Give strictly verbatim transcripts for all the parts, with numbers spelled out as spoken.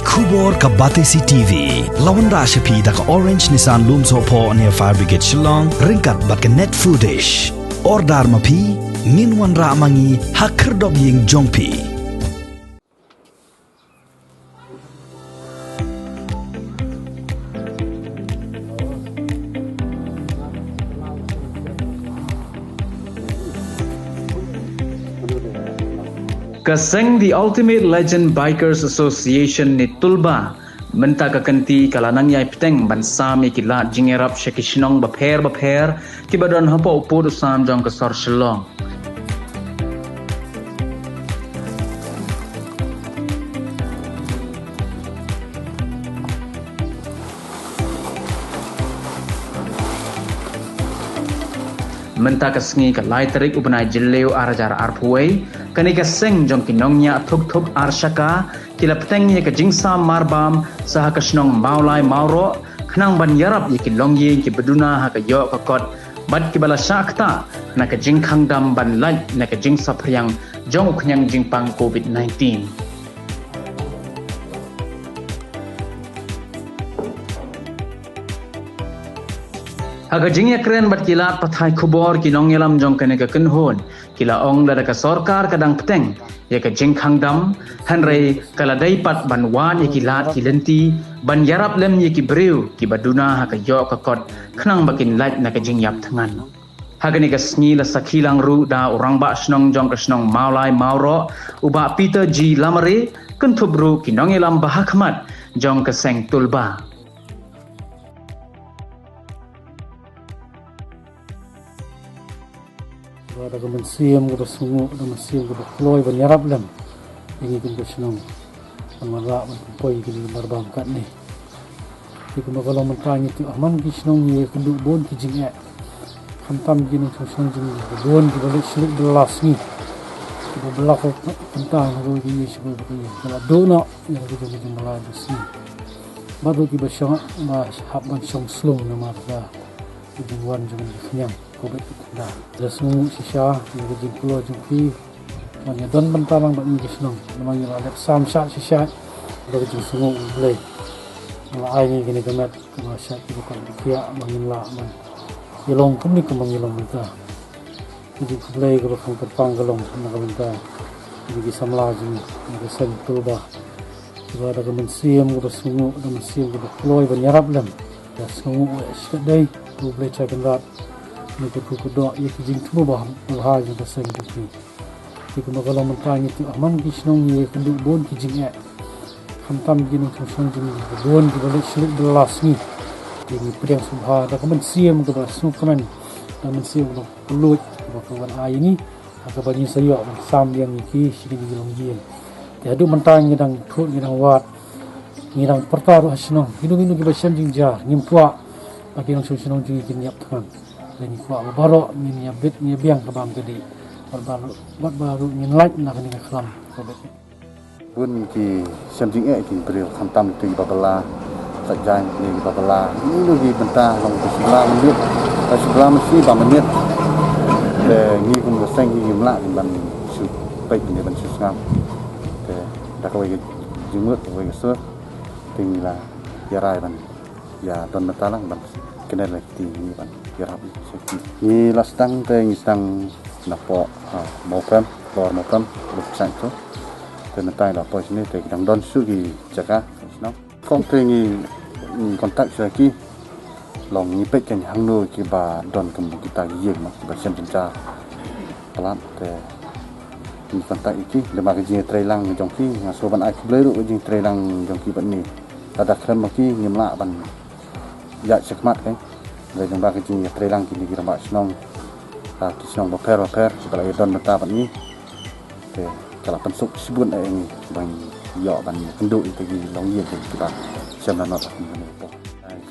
Khubor ka Batesi T V la wanrah sha phi da ka Orange Nissan Lumsohphoh near Fire Brigade Shillong ryngkat bad ka Net Foodish. Order ma phi, ngin wanrah ma ngi ha khyrdop ïing jong phi. Ka seng The Ultimate Legend Bikers Association ne Tulba mynta ka kynti ka la nang ïai bteng ban sam ïa ki lad jingïarap sha ki shnong bapher bapher kiba don hapoh u pud u sam jong ka sor Shillong. Mynta ka sngi ka lai tarik u bnai Jylliew ar hajar arphew wei, kane ka seng jong ki nongñiah thuk thuk ar shaka ki la bteng ïa ka jingsam marbam sha ha ka shnong Mawlai Mawroh khnang ban ïarap ïa ki longïing kiba duna ha ka ïoh ka kot bad kiba la shah ktah na ka jingkhang dam ban lait na ka jingsaphriang jong u khñiang jingpang Covid nineteen. Ha ka jingïakren bad ki lad pathai khubor, ki nongïalam jong kane ka kynhun ki la ong lada ka sorkar ka dang bteng ïa ka jingkhang dam, hynrei ka la dei pat ban wad ïa ki lad ki lynti ban ïarap lem ïa ki briew kiba duna ha ka ïoh ka kot khnang ba kin lait na ka jingïap thngan. Ha kane ka sngi la sakhi lang ruh da u rangbah shnong jong ka shnong Mawlai Mawroh, u Bah Peter G Lamare, kynthup ruh ki nongïalam ba ha khmat jong ka seng Tulba. Ba da ka mynsiem kaba sngewnguh, da mynsiem kaba kloi ban ïarap lem ïa ngi kum ka shnong ban wanrah ban pynpoi ïa kine ki marbam katne. Te kumba ka long mynta ngi tip ha man ki shnong ngi ïakynduh bun ki jingeh. Khamtam ki nongshong shnong jong ngi bun kiba leit shlur bylla sngi, kiba bylla ka kynta na kawei ka ïing sha kawei ka ïing, ka la duh noh ïa la ka jong ka jingbylla jong sngi. Bad ruh kiba shong ba hap ban shong slung namar ka jingwan jong ka khñiang Covid. Da la sngewnguh shisha ïa ka jingkloi jong phi ban ïadon bynta lang bad ngi ki shnong, namar ngi la dep sam shah shisha da ka jingsngewnguh U Blei. La ai ngi kane ka met kaba shait kaba kwah ba khiah ba ngin lah ban ïalong kumne kumba ngi long mynta. Ka jingkhublei kaba kham kyrpang ka long na ka bynta kine ki samla jong ngi na ka seng Tulba, kiba da ka mynsiem kaba sngewnguh, da mynsiem kaba kloi ban ïarap lem. Ïa sngewnguh ïa shi katdei U Blei Trai Kynrad, ne ka kyrkhu kyrdoh ïa ki jingthmu ba bha jong ka seng jong ki. Te kumba ka long mynta ngi tip ha man ki shnong ngi ïakynduh bun ki jingeh. Khamtam ki nongshong shnong jong ngi bun kiba leit shlur bylla sngi. Te ngi pdiang sngewbha da ka mynsiem kaba sngewkmen, da mynsiem kaba kylluid kaba ka wan ai ïa ngi, ha kaba ngin sa ïoh ban sam biang ïa ki sha kine ki longïing. Te haduh mynta ngi dang thut, ngi dang wad, ngi dang pyrta ruh ha shnong, kino kino kiba shem jingjia ngim kwah ba ki nongshong shnong jong ngi kin ïap thngan. Te ngi kwah ba baroh ngin ïa bit, ngin ïa biang ka bam ka dih, bad baroh, bad baroh ngin lait na kane ka khlam Covid. Bun ki shem jingeh ki briew, khamtam ki ba bylla, ka jaiñ ki ba bylla. Ngi lu ki bynta long ki shibla mynmiet, ka shibla mynshi ba mynmiet. Te ngi kum ka seng ngi ngim lah ban shu peit ne ban shu sngap. Te da kawei ka jingmut, kawei ka sur, te ngi la ïa rai ban ïa don bynta lang ban kynnoh ïa ki, ngi ban ïarap ïa ki. Ngi la sdang te ngi sdang napoh, ah, Mawprem, Lower Mawprem, Bukchang tu. Te mynta ngi la poi shane te ki dang don shuh ki jaka shnong. Kong te ngi, ngi contact sha ki, long ngi peit kan hangno kiba don kum kita ki ïing ma kiba shem jynjar palat te ngi contact ïa ki. Lem bad ka jingïatreilang jong ki, nga sngewbha ban ai khublei ruh ka jingïatreilang jong ki bad ngi. Lada khlem ma ki ngim lah ban ïaid shakhmat, eh. Lada lem bad ka jingïatreilang kine ki rangbah shnong, ah, ki shnong bapher bapher kiba la ïadon bynta bad ngi. Te ka la pynsuk shibun ïa ngi ban ïoh ban kynduh ïa ki longïing kiba shem lanot ha kane ka por.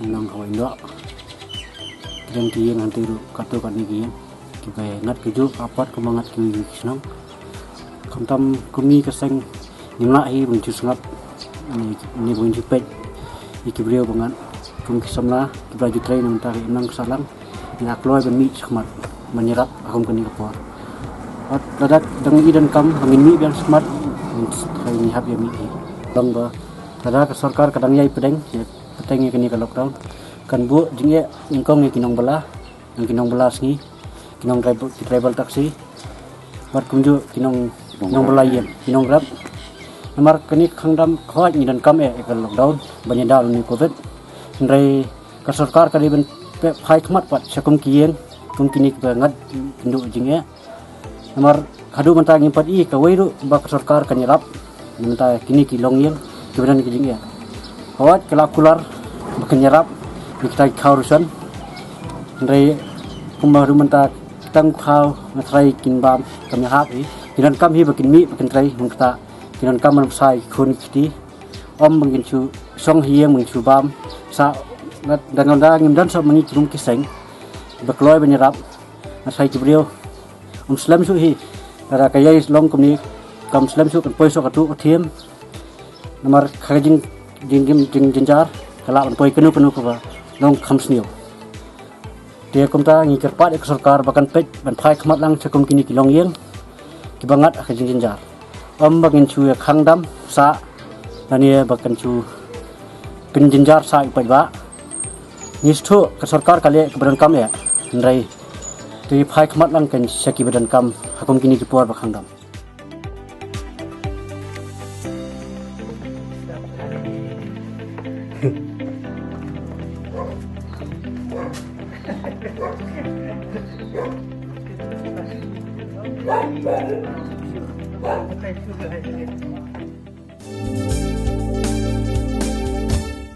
Nang kawei ndoh. Ki don ki ïing hangtei ruh katto katne ki ïing kiba ngat kajuh ka apot kumba ngat kiwei ki shnong. Khamtam kum ngi ka seng ngim lah hi ban shu sngap ne, ne ban shu peit ïa ki briew ba ngat kum ki samla kiba la ju trei na mynta ka imlang ka sahlang. Ngi la kloi ban mih shakhmat ban ïarap ha kum kane ka por. Bad lada dang ïohi donkam ba ngin mih biang shakhmat, ngi hap ïa mih hi. Long ba Lada ka sorkar ka dang ïai pdeng, ïa pdeng ïa kane ka lockdown, kan buh jingeh nyngkong ïa ki nongbylla, ïa ki nongbylla sngi, ki nong tribal, ki tribal taxi, bad kumjuh ki nong, nongbylla ïing, ki nongrep. Namar kane ka khang dam ka hoi ngi donkam eh ïa ka lockdown ban ïada lane covid. Hynrei ka sorkar ka dei ban pynphai khmat pat sha kum ki ïing kum kine kiba ngat kynduh jingeh. Namar haduh mynta ngim pat i kawei ruh ba ka sorkar kan ïarap. Mynta kine ki longïing kiba don ki jingeh, hawat ka la kular ba kan ïarap ïa kita ki khaw rusan. Hynrei kumba haduh mynta tang khaw nga trai kin bam kam ïahap hi. Ki donkam hi ba kin mih ba kin trai, mynta ki donkam ban bsa ïa ki khun ki kti. Ym ba ngin shu shong ha ïing ban shu bam. Sa da ngam da ngim don sa ma ngi ki rum ki seng ba kloi ban ïarap. Nga trai ki briew ym slem shuh hi. Lada ka ïai long kumne kam slem shuh kan poi shuh katu ka thiem. Namar ka jing, jing, jing, jing, jynjar ka lah ban poi kano kano kaba long kham sniew. Te kumta ngi kyrpad ïa ka sorkar ba kan peit ban phai khmat lang sha kum kine ki longïing kiba ngat ha ka jingjynjar. Ym ba ngin shu ïa khang dam sah lane ba kan shu pynjynjar sah ïa u paidbah. Ngi sngewthuh ka sorkar ka leh kaba donkam eh, hynrei te phai khmat lang kan sha kiba donkam ha kum kine ki por ba khang dam.